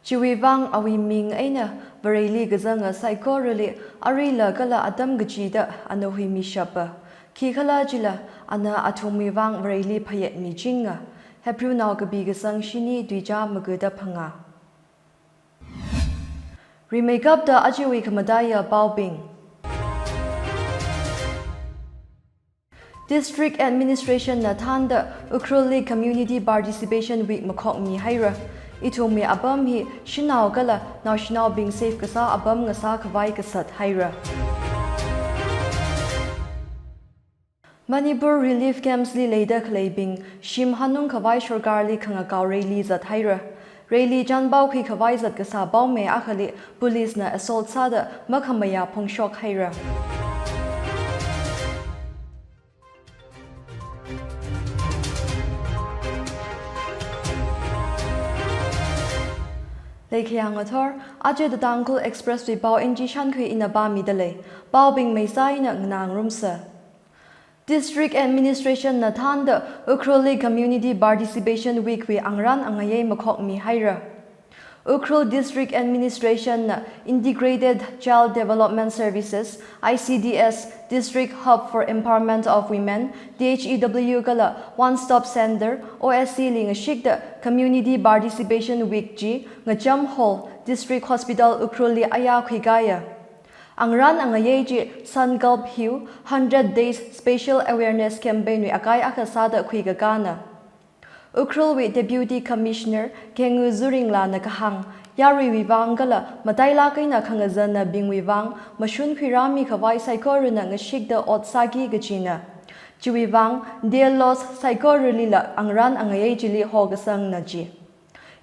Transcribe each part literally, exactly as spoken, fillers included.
Chiwui vang awui ming eina Vareli kazanga saikorali arila kala atam kachida ana huimishapa. Khikhalajila ana athumwui vang Vareli phayetmichinga. Hebrewnao kapi kasang shini tuicha magada phangā. Rimeikapta ajawui khamataiya paobing. District Administration na thānda Ukhrulli Community Participation Week makhokmihaira. Ithumwui apam hi shanao kala naoshinaobing safe kasā apam ngasā khavai kasat haira. Manipur relief camps li leida khaleibing shim hanung khavai sorkarli khangakao rally zat haira. Rally chanpao khui khavai zat kasā paomi akhali police na assault sāda makhamayā phongshok haira. Leikhayang athor, aja The Tangkhul Express wui pao N G Shankhui ina pāmida lei. Paobing meisā ina nganā ngarumsa. District Administration na thānda Ukhrulli Community Participation Week wui angarān angayei makhokmihaira. Ukhrul District Administration na Integrated Child Development Services, I C D S, District Hub for Empowerment of Women, D H E W kala One Stop Center, O S C li ngashikda Community Participation Week chi Ngacham Hall, District Hospital Ukhrulli ayā khuikāya. Angarān angayei chi Sankalp Hiu Hundred Days Spatial Awareness Campaign wui akai akha sāda khuikakāna. Ukhrulwui Deputy Commissioner Khengu Zuringla na kahāng, yaruiwui vang kala matailāk eina khangazanabingwui vang mashun khuirāmi khavai saikorana ngashikda ot sāki kajina. Chiwui vang, Delos saikoralila angarān angayei chili hokasangna ji.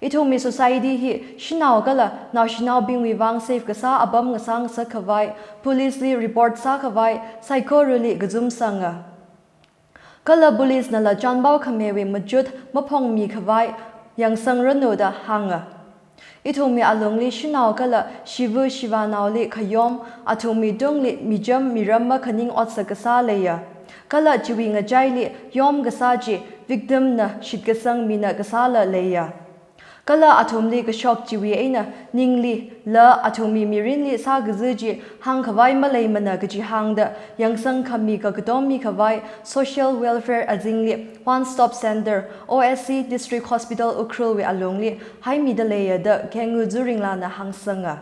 Ithumwui society hi shanao kala naoshinaobingwui vang safe kasā apam ngasā ngasak khavai, police li report sā khavai, saikorali kazumsanga. Kala police nala chanpao khamewui machut maphongmi khavai yangsangranu da hānga. Ithumwui alungli shanao kala shiva shivānaoli khayom, athumwui tungli mijam miram makhaning otsak kasā leiya. Kala chiwui ngachaili yom kasā chi victim na shitkasang mina kasāla leiya. Kala athumli kashok chiwui eina ningli la athumwui mirinli sākaza chi hāngkhavai maleimana kaji hāngda yangsang khami kakatommi khavai Social Welfare azingli One Stop Center, O S C District Hospital Ukhrulwui alungli haimida leiya da Khengu Zuringla na hāngsanga.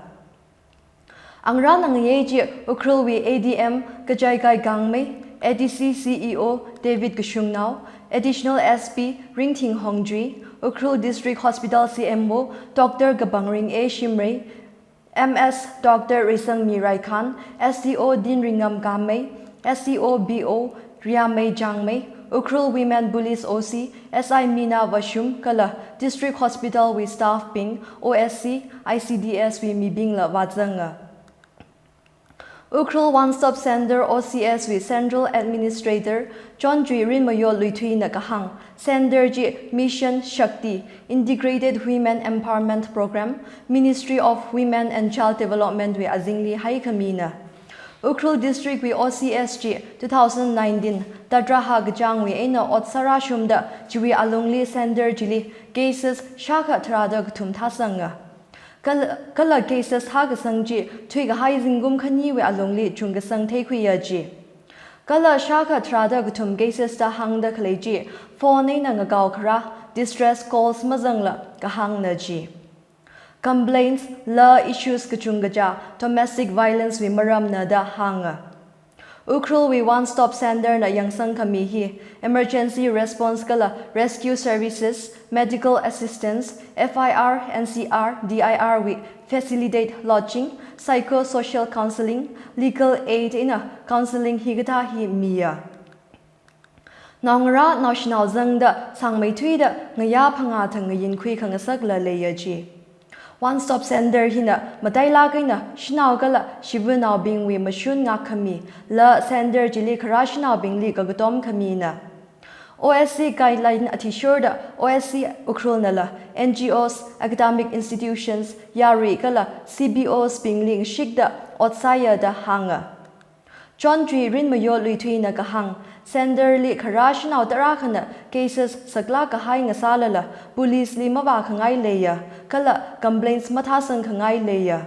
Angarān angayei chi Ukhrulwui A D M Kachaikai Gangmei, A D C C E O David Kashungnao, Additional S P Ringthing Hongjui, Ukhrul District Hospital C M O Doctor Kapangring A Shimray, M S Doctor Reisangmi Raikhan, S D O Dinringam Kamei, S D O B O Riamei Changmei, Ukhrul Women Police O C, S I Mina Vashum kala District Hospital wui staff bing, O S C, I C D S wui mibingla vāzanga. Ukhrul One Stop Center O C S wui Central Administrator Chonjui Rinmayo Luithuina kahāng, center chi Mission Shakti, Integrated Women Empowerment Program, Ministry of Women and Child Development wui azingli haikhamina. Ukhrul District wui O C S chi two thousand nineteen tatraha kachāngwui eina ot sārāshungda chiwui alungli center chili cases shākha tharāda kathum thāsanga. Kal-, kala cases thākasang chi thuikahai zingkum khaniwui alungli chungkasang theikhuiya ji. Kala shākha tharāda kathum cases da hāngda khalei chi phone eina ngakao kharā, distress calls mazangla kahāngna ji. Complaints la issues kachungkacha domestic violence wui maramna da hānga. Ukhrulwui One Stop Center na yangsang khami hi emergency response kala rescue services, medical assistance, F I R, N C R, D I R wui facilitate lodging, psychosocial counseling, legal aid eina counseling hikathā hi miya. Naongarā naoshinao zangda sāngmeithuida ngayā phangā thang ngayinkhui khangasakla leiya ji. One Stop Center hina matailāk eina shanao kala shivanaobingwui mashun ngākkhami, la center chili kharā shanaobingli kakatom khamina. O S C guideline athishurda O S C Ukhrulnala N G Os, academic institutions, yarui kala C B Os bingli ngashikda ot sāya da hānga. Chonjui Rinmayo Luithuina kahāng, Centre li kharā shanao tarākhana cases saklāk kahai ngasālala, police li mavākhangai leiya, kala complaints mathāsangkhangai leiya.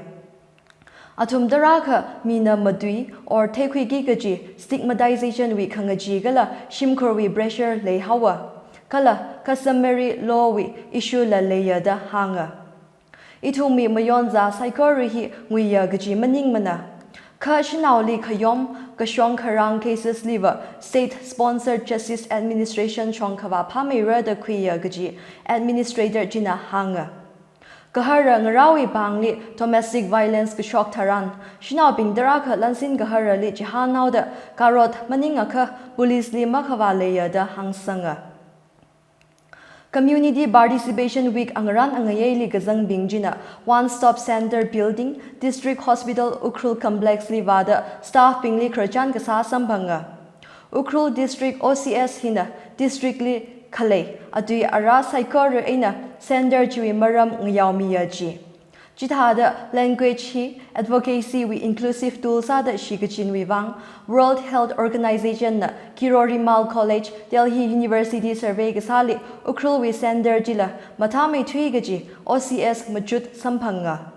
Athum tarākha mina matui or theikhuiki kaji stigmatization wui khangachee kala shimkhurwui pressure leihaowa. Kala customary law wui issue la leiya da hānga. Ithumwui mayonzā saikora hi nguiya kaji maningmana. Kha shanaoli khayom kashong kharang cases liva state sponsored justice administration shongkhavā phāmeira da khuiya kaji administrator china hānga. Gahara ngarāwui pāngli domestic violence kashok tharan, shanaobing tarākha lansin gaharali chihānhaoda karot maningakha police li makhavā leiya da hāngsanga. Community Participation Week angarān angayeili kazangbing china One Stop Centre Building, District Hospital Ukhrul Complex li vāda staff bingli khararchan kasā samphanga. Ukhrul District O C S hina district li khalei atui ara saikora eina centre chiwui maram ngayaomiya ji. Chithāda language hi advocacy wui inclusive tool sāda shikachinwui vang World Health Organization na Kirorimal College, Delhi University survey kasāli Ukhrulwui centre chila mathāmeithui kaji O C S machut samphanga.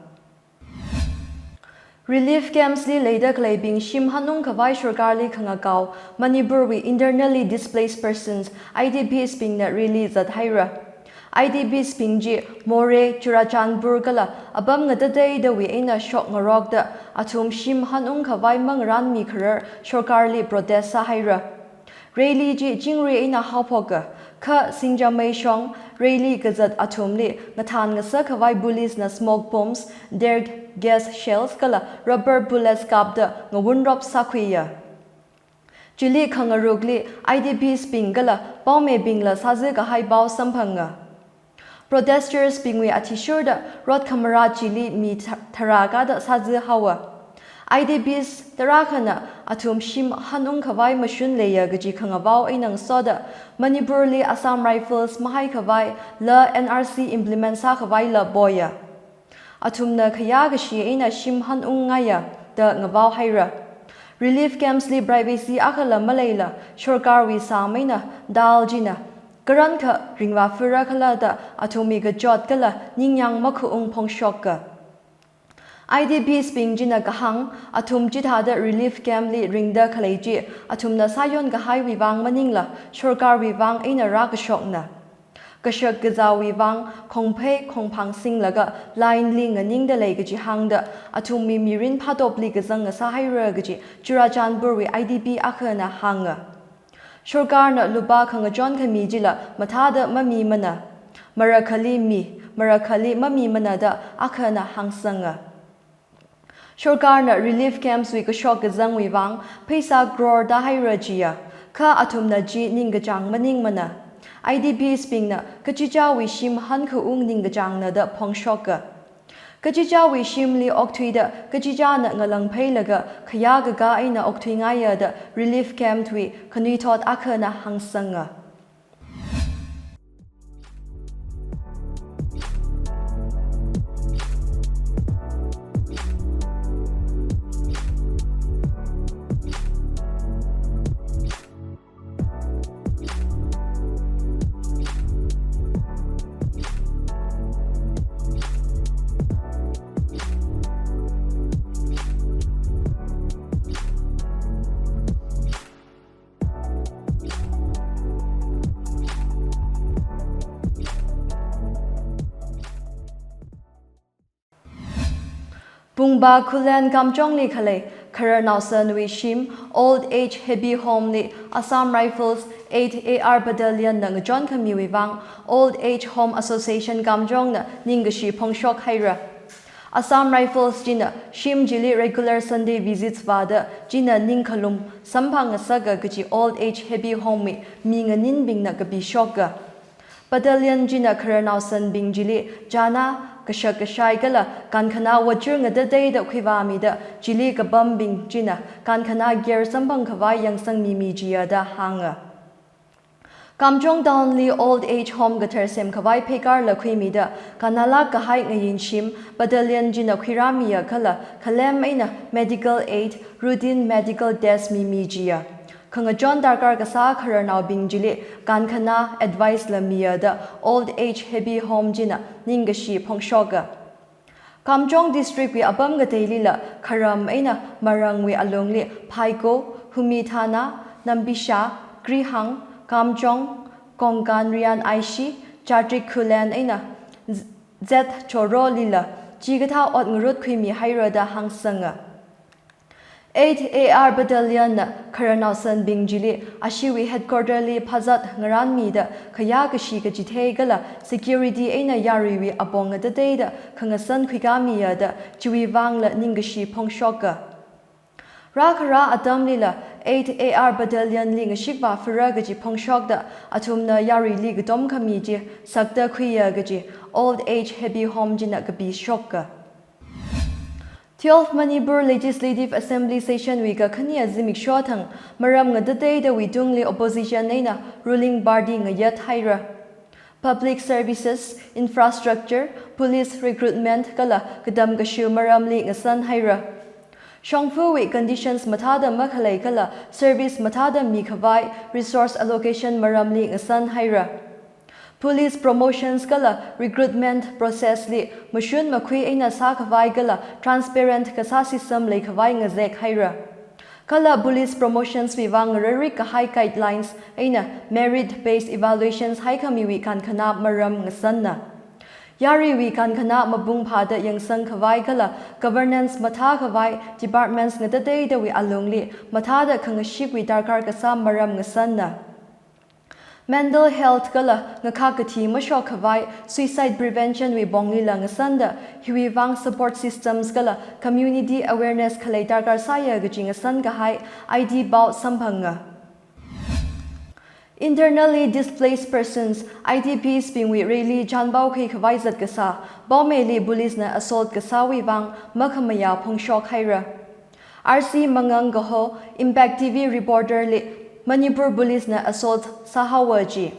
Relief camps li leida khaleibing shim hanungkhavai sorkarli khangakao Manipurwui internally displaced persons, I D Ps bingna rally zathaira. I D Ps bing chi Moreh, Churachandpur kala apam ngatateidawui eina shokngarokda athum shim hanungkhavai mangarānmi kharar sorkarli protest sāhaira. Rally chi chingri eina haophoka, kha Singjamei shong rally kazat athumli ngathān ngasakkhavai police na smoke bombs, tear gas shells kala rubber bullets kapda ngawunrop sākhuiya. Chili khangarukli I D Ps bing kala paomibingla sāzikahai pao samphanga. Protesters bingwui athishurda rot khamarā chili mi tha-, tharā kada sāzihaowa. I D Ps tarākhana athum shim hanungkhavai mashun leiya kaji khangavao eina ngasoda Manipurli Assam Rifles mahaikhavai la N R C implement sākhavaila poya. Athumna khayā kashi eina shim hanungngaiya da ngavaohaira. Relief camps li privacy akhala maleila sorkarwui sāmeina dal china karankha ringvā phura khala da athumwui kachot kala ningyāng makhaung phongshoka. I D Ps bing china kahāng, athum chithāda relief camp li ringda khalei chi athumna sāyonkahaiwui vang maningla sorkarwui vang eina rākashokna. Kashak kazāwui vang khongphei khongphang singlaga line li nganingda lei kaji hāngda athumwui mirin phatopli kazang ngasāhaira kaji Churachandpurwui I D P akhana hānga. Sorkarna lupā khangachon khami chila mathāda mamimana. Marakhali mi, marakhali mamimana da akhana hāngsanga. Sorkarna relief camps wui kashok kazangwui vang pheisā crore tāhaira jiya, kha athumna chi ningkachāng maningmana. I D Ps bingna kachichāwui shim hankhaung ningkachāngna da phongshoka. Kachichāwui shimli okthuida kachichāna ngalāngpheilaga khayā kakā eina okthuingaiya da relief camp wui khanuithot akhana hāngsanga. Pungba Khullen Kamjongli khalei Kharar Naosanwui shim Old Age Happy Home li Assam Rifles eight A R Battalion na ngachon khamiwui vang Old Age Home Association Kamjong na ningkashi phongshok haira. Assam Rifles china shim chili regular Sunday visits vāda china ningkhalum samphang ngasaka kaji Old Age Happy Home wui mi nganinbingna kapishoka. Battalion china Kharar Naosanbing chili chāna, kashak kashai kala kankhana wajir ngatateida khuivāmida chili kapambing china kankhana gear samphang khavai yangsangmimi jiya da hānga. Kamjong Town li Old Age Home kathar semkhavai pheikarla khuimida kannalāk kahai ngayin shim Battalion china khuirāmiya kala khalem eina medical aid, routine medical test mimi jiya. khangachon darkar kasā khararnaobing chili kankhanā advice la miya da Old Age Happy Home china ningkashi phongshoka. Kamjong District wui apam kateilila kharam eina marangwui alungli Phaiko, Humithanā, Nambisha, Krihang, Kamjong, Kongkan Riyan Aishi, Chatrik Khullen eina Z Choro lila chikathā ot ngarut khuimihaira da hāngsanga. Eight A R Battalion na khararnao sanbing chili ashiwui headquarter li phazat ngaranmida khayā kashi kachithei kala security eina yaruiwui apong ngatateida khangasan khuikāmiya da chiwui vangla ningkashi phongshoka. Rākharā atamlila Eight A R Battalion li ngashik vāphara kaji phongshokda athumna yaruili katom khami chi sakta khuiya kaji Old Age Happy Home china kapishoka. Twelve Manipur Legislative Assembly Session wui kakhane zimiksho thang maram ngatateidawui tungli opposition eina ruling party ngayat haira. Public services, infrastructure, police recruitment kala katam kashu maramli ngasan haira. Shongfawui conditions mathāda makhalei kala service mathāda mikhavai resource allocation maramli ngasan haira. Police promotions kala recruitment process li mashun makhui eina sākhavai kala transparent kasā system leikhavai ngazek haira. Kala police promotions wui vang ngararik kahai guidelines eina merit based evaluations haikhamiwui kankhanā maram ngasanna. Yaruiwui kankhanā mapung phāda yangsang khavai kala governance mathā khavai departments ngatateidawui alungli mathāda khangashikwui darkar kasā maram ngasanna. Mental health kala ngakhak kathi mashok khavai suicide prevention wui ponglila ngasanda hiwui vang support systems kala community awareness khalei darkar sāya kaji ngasan kahai I D pao samphanga. Internally displaced persons, I D Ps bingwui rally chanpao khui khavai zat kasā, Paomei li police na assault kasāwui vang makhamayā phongshok haira. R C Mangang kaho Impact T V reporter li Manipur police na assault sāhaowa ji.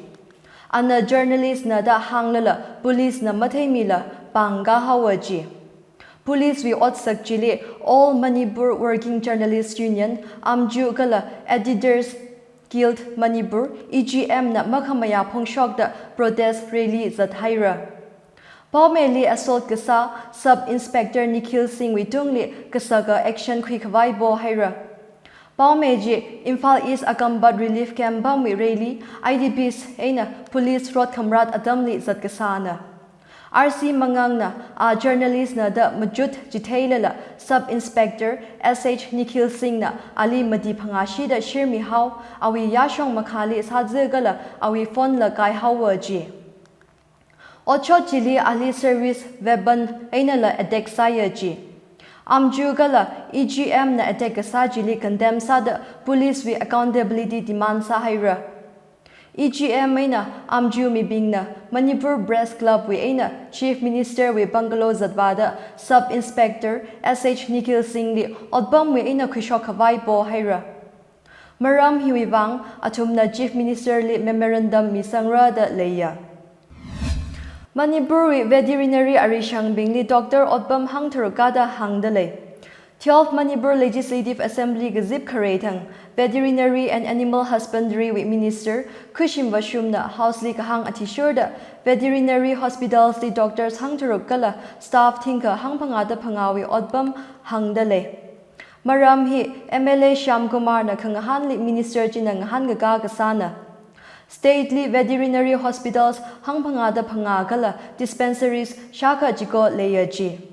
Ana journalist na da hānglala police na matheimila pāng kahaowa ji. Police wui otsak chili All Manipur Working Journalists Union, AMJU kala Editors Guild Manipur, E G M na makhamayā phongshokda protest rally zat haira. Paomei li assault kasā Sub Inspector Nikhil Singh wui tungli kasaka action khui khavai po haira. Paomei chi Imphal East Akampat Relief Camp pamwui rally, I D Ps eina police rot khamrat atamli zat kasāna. R C Mangang na a journalist na da machut chitheilala Sub Inspector S H Nikhil Singh na ali mati phangāshida shirmihao, awui yāshong makhali sāzakala awui phone la kaihaowa ji. Otshot chili ali service weapon einala attack sāya ji. AMJU kala E G M na attack kasā chili condemn sāda police wui accountability demand sāhaira. E G M eina AMJU mibingna Manipur Press Club wui eina Chief Minister wui bungalow zatvāda Sub Inspector S H Nikhil Singh li otpamwui eina khuishok khavai po haira. Maram hiwui vang athumna Chief Minister li memorandum misangra da leiya. Manipur wui veterinary arishangbingli doctor otpam hangtharuk kada hāngda lei. Twelve Manipur Legislative Assembly kazip kharei thang Veterinary and Animal Husbandry wui Minister Khuishim Vashum na House li kahāng athishurda veterinary hospitals li doctors hangtharuk kala staff thingkha hangphangāda phangāwui otpam hāngda lei. Maram hi M L A Shyam Kumar na khangahānli Minister china ngahānkakā kasāna. State li veterinary hospitals hangphangāda phangā kala dispensaries shākha chiko leiya ji.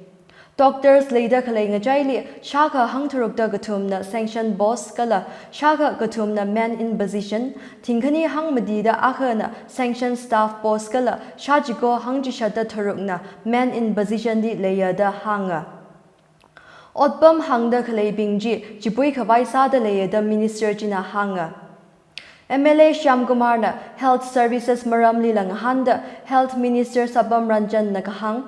Doctors leida khalei ngachaili shākha hangtharukda kathumna sanction post kala shākha kathumna man in position, thingkhani hangmatida akhana sanction staff post kala shā chiko hangchishatda tharukna man in position li leiya da hānga. Otpam hāngda khaleibing chi chipui khavai sāda leiya da Minister china hānga. M L A Shyam Kumar na health services maramlila ngahānda Health Minister Sapam Ranjan na kahāng,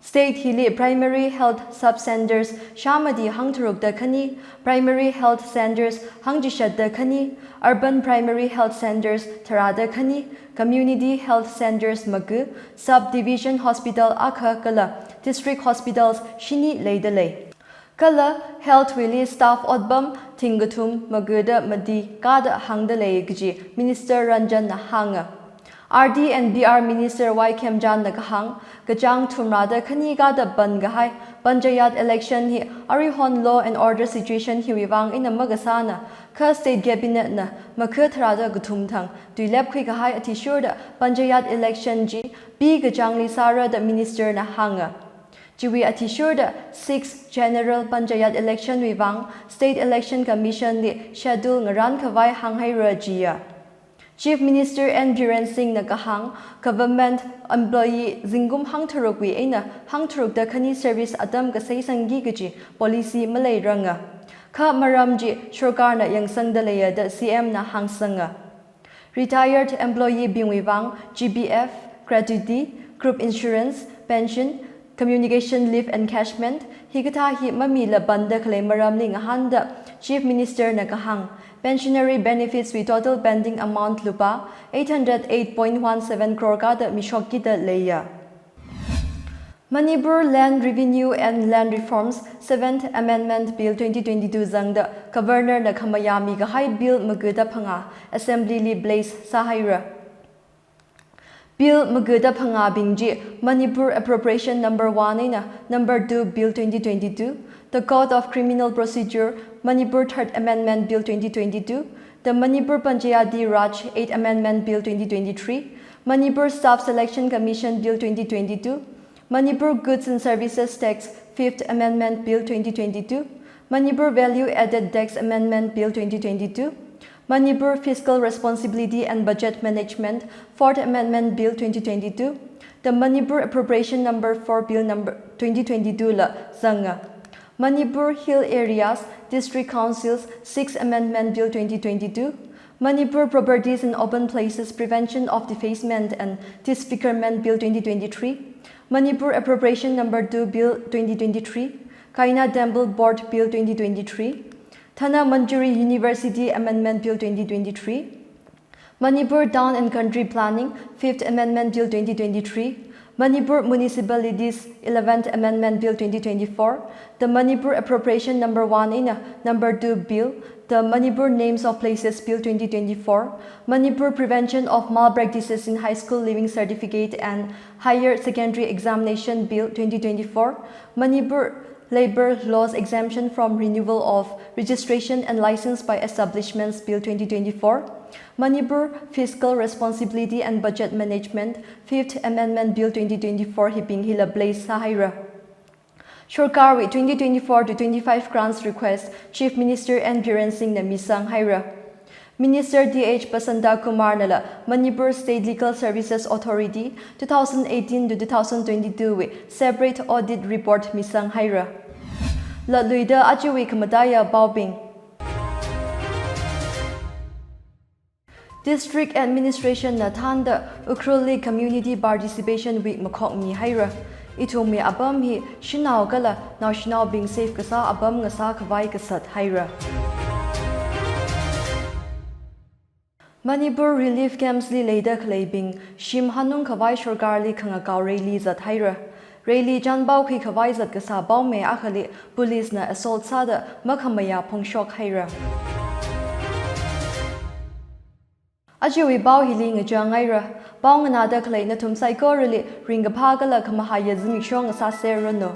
state hili primary health sub centers shāmati hangtharukda khani, primary health centers hangchishatda khani, urban primary health centers tharāda khani, community health centers maga, sub division hospital akha kala district hospitals shini leida lei. Kala health wui li staff otpam thingkathum magada mati kada hāngda lei kaji Minister Ranjan na hānga. R D and B R Minister Y Khemchand na kahāng, kachāng thumrada khani kada pan kahai Panchayat election hi aruihon law and order situation hiwui vang eina makasāna, kha State Cabinet na makha tharāda kathum thang tuilep khui kahai athishurda Panchayat election chi pi kachāngli sāra da Minister na hānga. Chiwui athishurda six General Panchayat election wui vang State Election Commission li schedule ngaran khavai hānghaira jiya. Chief Minister N Biren Singh na kahāng, government employee zingkum hangtharukwui eina hangtharukda khani service atam kasei sangki kaji policy maleiranga. Kha maram chi sorkarna yangsangda leiya da C M na hāngsanga. Retired employee bingwui vang G P F, gratuity, group insurance, pension, communication leave encashment, hikathā hi mamila panda khalei maramli ngahānda Chief Minister na kahāng, pensionary benefits wui total pending amount lupā eight hundred eight point one seven crore kada mishokkida leiya. Manipur Land Revenue and Land Reforms Seventh Amendment Bill twenty twenty-two zangda Governor na khamayā mikahai Bill magada phangā Assembly li place sāhaira. Bill magada phangā bing chi Manipur Appropriation Number One eina Number Two Bill twenty twenty-two, the Code of Criminal Procedure, Manipur Third Amendment Bill twenty twenty-two, the Manipur Panchayati Raj Eighth Amendment Bill twenty twenty-three, Manipur Staff Selection Commission Bill twenty twenty-two, Manipur Goods and Services Tax Fifth Amendment Bill twenty twenty-two, Manipur Value Added Tax Amendment Bill twenty twenty-two, Manipur Fiscal Responsibility and Budget Management Fourth Amendment Bill twenty twenty-two, the Manipur Appropriation Number Four Bill Number twenty twenty-two la zanga. Manipur Hill Areas District Councils Sixth Amendment Bill twenty twenty-two, Manipur Properties in Open Places Prevention of Defacement and Disfigurement Bill twenty twenty-three, Manipur Appropriation Number Two Bill twenty twenty-three, Kaina Temple Board Bill twenty twenty-three, Dhanamanjuri University Amendment Bill twenty twenty-three, Manipur Town and Country Planning Fifth Amendment Bill twenty twenty-three, Manipur Municipalities Eleventh Amendment Bill twenty twenty-four, the Manipur Appropriation Number One eina Number Two Bill, the Manipur Names of Places Bill twenty twenty-four, Manipur Prevention of Malpractices in High School Leaving Certificate and Higher Secondary Examination Bill twenty twenty-four, Manipur Labour Laws Exemption from Renewal of Registration and License by Establishments Bill twenty twenty-four, Manipur Fiscal Responsibility and Budget Management Fifth Amendment Bill twenty twenty-four hibing hila place sāhaira. Sorkarwui twenty twenty-four to twenty-five grants request Chief Minister N Biren Singh na misanghaira. Minister T H Basanta Kumar nala Manipur State Legal Services Authority two thousand eighteen to two thousand twenty-two wui separate audit report misanghaira. Latluida ajawui khamataiya paobing. District Administration na thānda Ukhrulli Community Participation Week makhokmihaira. Ithumwui apam hi shanao kala naoshinaobing safe kasā apam ngasā khavai kasat haira. Manipur relief camps li leida khaleibing shim hanung khavai sorkarli khangakao rally zathaira. Rally chānpao khui khavai zat kasā paomei akhali police na assault sāda makhamayā phongshok haira. Ajawui pao hili ngachāngaira. Pao nganāda khalei nathum saikorali ringkaphā kala khamahaiya zimiksho ngasāserranu.